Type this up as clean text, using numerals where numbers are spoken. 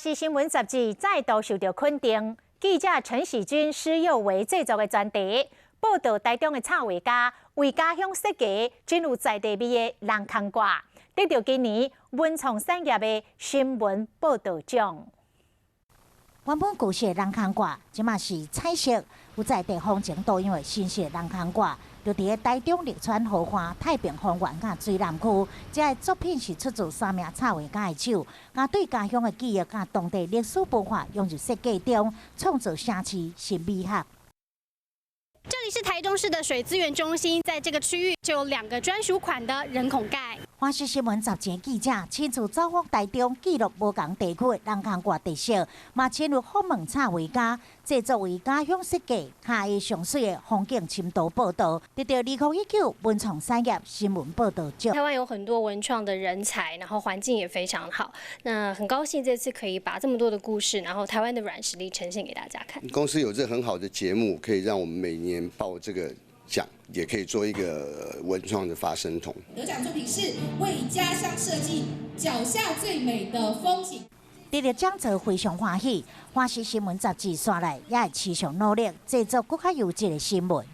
視新聞雜誌再度受到肯定，記者陳喜君、施佑維製作的專題報導台中的插畫家為家鄉設計真有在地味的人空掛，得到今年文創產業的新聞報導獎。原本舊式的人空掛，這馬是彩色，有在地風情多樣的新式人空掛，就佇咧台中綠川河岸太平公園佮水湳區。這个作品是出自三名插畫家的手，將對家鄉的記憶佮當地歷史文化融入設計中，創造城市新美學。這裡是台中市的水資源中心，在這個區域就有兩個專屬款的人孔蓋。華視新聞雜誌記者親自走訪台中，記錄無仝地區的人空掛特色，嘛深入訪問插畫家，製作為家鄉設計跤的上媠的風景深度報導，得到2019文創產業新聞報導獎。台灣有很多文創的人才，然後環境也非常好。那很高興這次可以把這麼多的故事，然後台灣的軟實力呈現給大家看。公司有這很好的節目，可以讓我們每年報這個獎，也可以做一個文創的發聲筒。得獎作品是為家鄉設計腳下最美的風景。得到獎座非常歡喜，華視新聞雜誌紲來也會持續努力製作閣較優質的新聞。